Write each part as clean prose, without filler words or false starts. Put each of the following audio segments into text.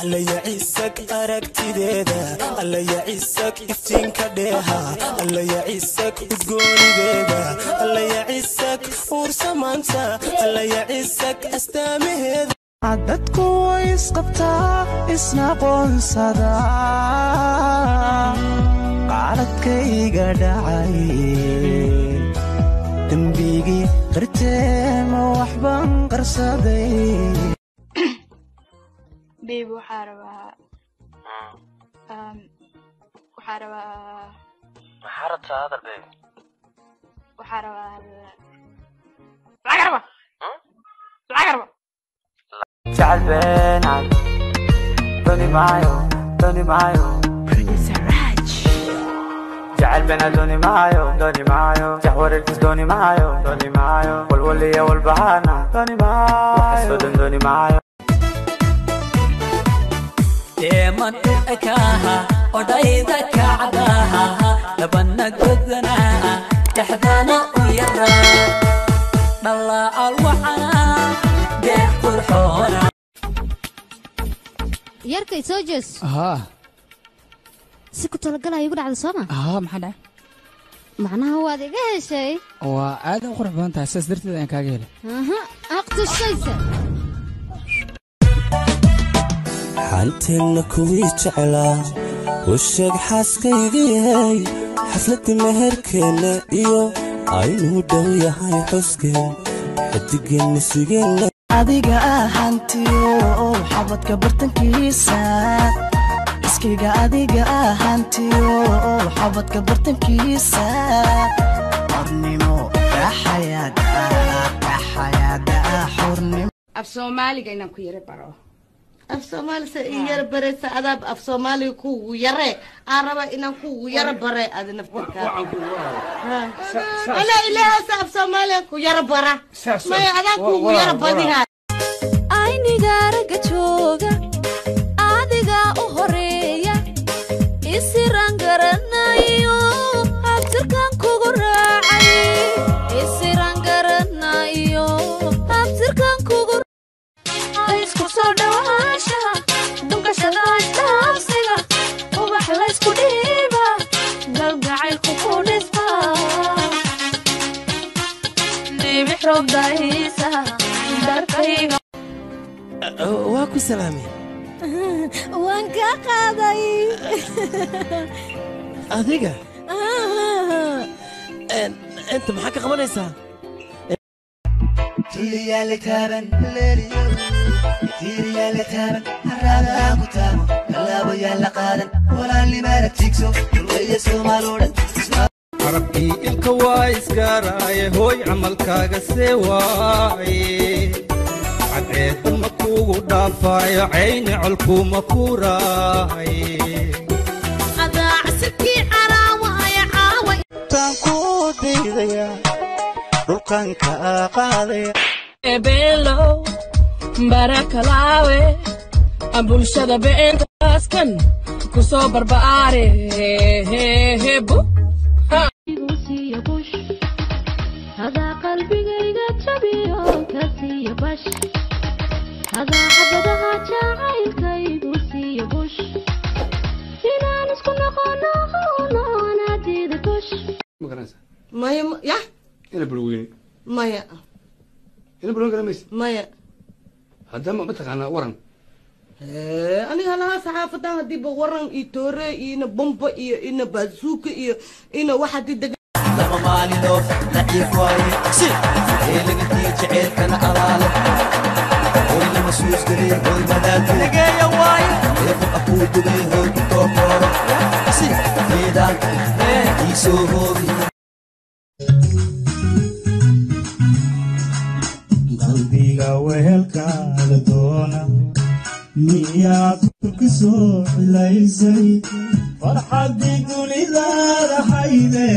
Alla yaciisak aragtideeda, alla yaciisak iftiinka dheeha, alla yaciisak udgoonideeda, alla yaciisak uursamaanta, alla yaciisak astaamaheeda. Dadku way isqabtaa, isna qoonsadaa, qaaladkayga dhacay dembigii qirtee, ma waxbaan qarsaday? Babe, waxaa rabaa waxaa rabaa. Maxaa rabtaa? Hadal, baby. Waxaa rabaa lacag, rabaa lacag, rabaa. Jecel beenaad dooni maayo, dooni maayo. Jecel beenaad dooni maayo, dooni maayo. Jahwareerkis dooni maayo, dooni maayo. Walwaliya walbahaarna dooni maayo. Waxaasoo dhan dooni maayo. Deeman u ekaaha odhayda kacdaha, labana godanaa, dhexdana u yaraa, dhallaacal wacanaa, deeq qurxoona. Yarkay, soo jees. Haa. Si ku talagalaya igu dhacda, sooma? Haa, maxaa dhacay? Macnaha waad iga heshay. Waa aad u qurux badan tahay, sidaas darteed ayaan kaaga helay. Aha, aqtushaysa. Xanteenna kuwii jeclaa u sheeg, xaaskaygiyey, xafladda meherkeenna iyo aynuu dhow yahay xuskeen, xidigeenna sugeenna. Adiga ahantiyo xabadka bartankiisa iskayga, adiga ahantiyo xabadka bartankiisa, xornimo dhaxayaada, dhaxayaada xornimo. Af Soomaaliga inaan ku yara baro. Af Soomaali se ii yara baraysa? Adaab af Soomaaliga kugu yare, aan raba inaan kugu yara bare adi naftirkaa. Anaa ilaahasa af Soomaaliga ku yara bara, maya adaa kugu yara badinaa. Ayniga ragga jooga adigaa u horeeya, isiraan garanayo, abtirkan kugu raacay, isiraan garanayo, abtirkan kugu. Isku soo dhawaanshaha, dhunkashada, isdhaafsiga, ubax laysku dhiiba, galgacaylku ku dhisba, dhibix roob dahiisa darkayga. Waa ku salaamay. Waan kaa qaaday. Adiga inta maxaa ka qabanaysaa? Tulliyaale taaban, tiiriyaale taaban, haraadaa ku taamo, tallaabo la qaadan, walaalnimaana tigso, dhulwaya Soomaaloo dhan. Carabkii ilka waa isgaaraaye, hooy camalkaaga see waaye, cadceedda ma kuugu dhaafaayo, cayni colkuuma ku raaye. Taan ku diidaya, dhulkan kaa qaadaya. Ebelow barakalaawe, bulshada beentaaskan ku soo barbaare bu. Hadaa qalbigayga jabiyo ka siiya bash, hadaa xabadaha jacaylkaygu siiya bush, inaan isku noqono noanaadiida bush. Ma garanaysaa? Maya, ya. Ina bulweyne. Maya. Ina bulweyn garanaysa? Maya. Haddama ma taqaanaa waran? Aniga halahaa saxaafadan hadiiba waran iyo toore iyo ina bomba iyo ina baasuuka iyo ina wax hadii dega. Lama maalino daciif waaye si eelagantii jaceylkana alaale, hoy lama suusgalay, hoy madaalkugeeya waaye, eefu akuu dugay, hoy ku tookooro si fiidaan iisoo hoobi. Qalbiga wehelkaaga doona, miyaad ku soo cilaysay farxaddii dunidaada hayde?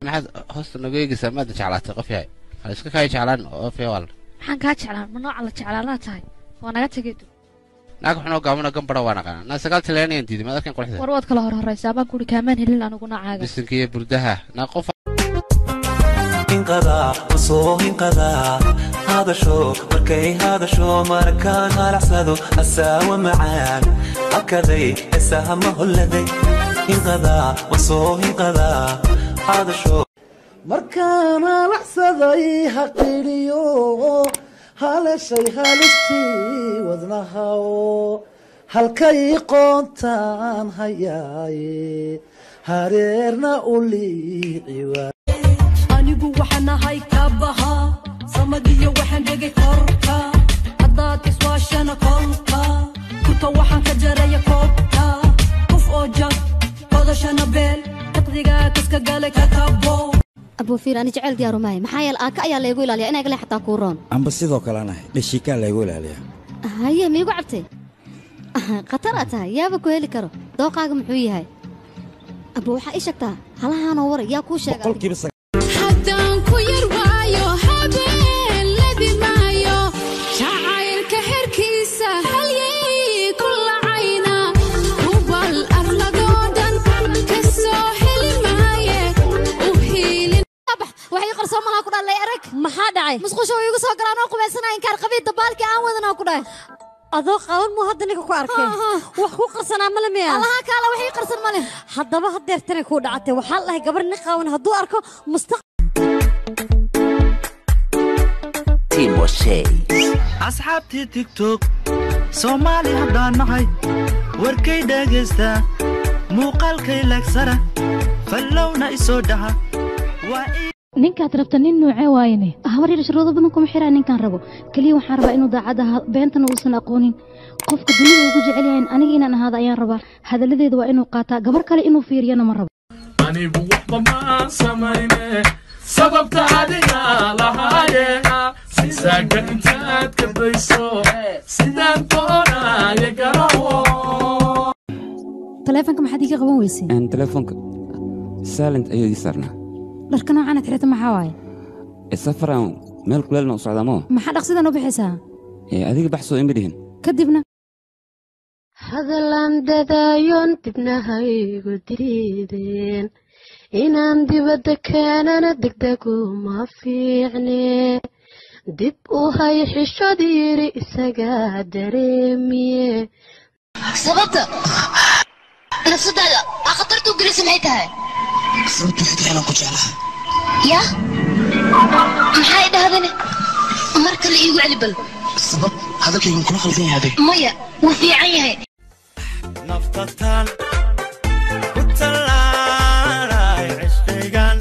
Maxaad hoosta nooga eegaysaa? Maadna jeclaatay qof yahay? Hal iska kaaya jeclaan qof yahay wal. Maxaan kaa jeclaan? Ma nooca la jeclaanaa tahay? Waa naga tegay. Naag xunoo gaabano gambara waa naqaanaa. Naa sagaal talyaaniyan diiday, maad arkan quruxda. War waad kala hor horraysaa baan kuri, kaamaan helin anigu noocaaga. Bisinka iyo burdaha naa qof. Hinqadaa, soo hinqadaa, Hadasho markay hadasho markaan halacsado asaawa macaan hakaday esahama holladay hinqadaa wasoo hinqadaa hadasho markaan halacsaday haqiriyo haleshay halistii wadnahaw halkay qoontaan hayaaye hareerna u liici waa anigu waxaan ahay kabaha samadiyo waxaan dhigay korka haddaad iswaashana kolka kurta waxaan ka jaraya koobta qof oo jag qodashana beel caqdigaa kaska galay ka kabo abuu fiir ani jecel diyaaru maahay maxaa yeele aaka ayaa laygu ilaaliyaa inay gale xataa kuu roon amba sidoo kalena dhashiikaa laygu ilaaliyaa haye miigu cabtay khatar aad tahay yaaba ku heli karo dooqaaga muxuu yahay abuu waxaa ii sheegtaa halahaanoo waray yaa kuu sheegay haddaan ku yar waayo habeen ladi maayo jacaylka herkiisa halyey ku lacayna hubal arladoo dhan ka soo heli maaye u hiilin waxay qarsoon malaha ku dhalay arag maxaa dhacay musqusha way igu soo galaan oo qubaysanaa inkaar qabiid dabaalkii aan wadanaa ku dhahay adoo qaban muu hadda ninka ku arkay wax ku qarsanaa male miya allaha kaala wax ii qarsan male haddaba hadeertanay kuu dhacatay waxaa la dhahay gabar nin qaawan hadduu arko mustaq asxaabtii tiktok soomaali haddaan nahay warkay dhagaystaa muuqaalkay laagsana fallowna isoo dhaha waa ninkaad rabta nin noocee waayane habar yar shuruudo badan kuma xiraa ninkaan rabo kaliya waxaan rabaa inuu daacad ahaa beentana uusan aqoonin qofka dunida ugu jecel yahay aniga inaan ahaado ayaan rabaa hadalladeeda waa inuu qaataa gabar kale inuu fiiriyana ma rabo anigu waxba maan samayne sababta adiga lahaaye sisaaga intaad ka dayso sidaan doonaaye garawo taleefanka maxaad iiga qaban weysay telefoonka silent ayuu ii saarnaa dharka noocan aad xirata maxaa waaye safaraan meel kuleelna u socdaa moo maxaa dhaqsidan u bixaysaa adiga baxsoo ima dhihin kadibna hadalaan dadaayoon dibnahaygu diideen inaan dibadda keenana degdegu ma fiicne dib u hay xishod yiri isagaa dareemiye sababta nafsadaada aa khatarta u gelisa maxay tahay sababta waxay tahay inaan ku jeclahay yaa maxay dhahdane mar kale iigu celi bal sabab hadalkaygan kula khaldan yahay adiga maya wuu fiican yahay naftatan ku tallaalay cishqigan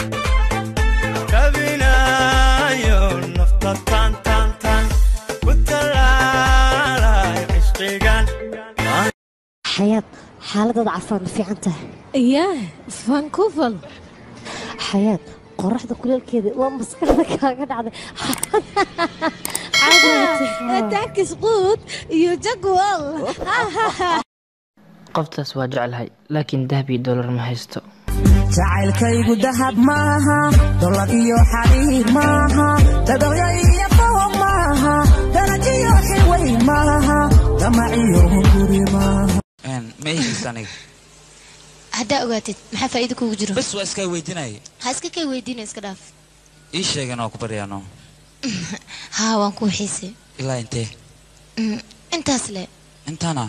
kabinayo naftatan tan tan ku tallaalay cishqigan xayaad xaaladada caafimaad ma fiican tahay yaa vancouver xayaad qoraxda kuleelkeeda waa maskaxda kaaga dhacday tankis quud iyo jagwal qoftaas waa jeclahay laakiin dahab iyo dollar ma haysto jacaylkaygu dahab maaha dolar iyo xariir maaha dadaqyo iyo qoho maaha darajiyo xilwey maaha damaciyo hunguri maaha ma eegaysa aniga haddaa ogaatid maxaa faa'iido kuugu jiro bas waa iskaa weydiinaya ha iska kay weydiina iska dhaaf ii sheegan oo ku baryaano haa waan kuu xiisay ilaa intee intaas le intaana